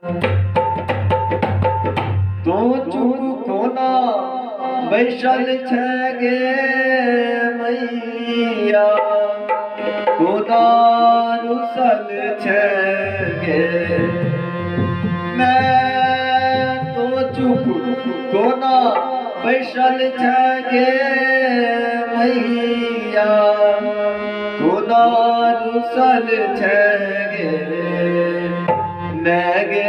तू चुप कोना बैसल छै गे मैया, कोना रुसल छै गे। मैं तो चुप कोना बैसल छै गे मैया, कोना रुसल छै गे। मैं गे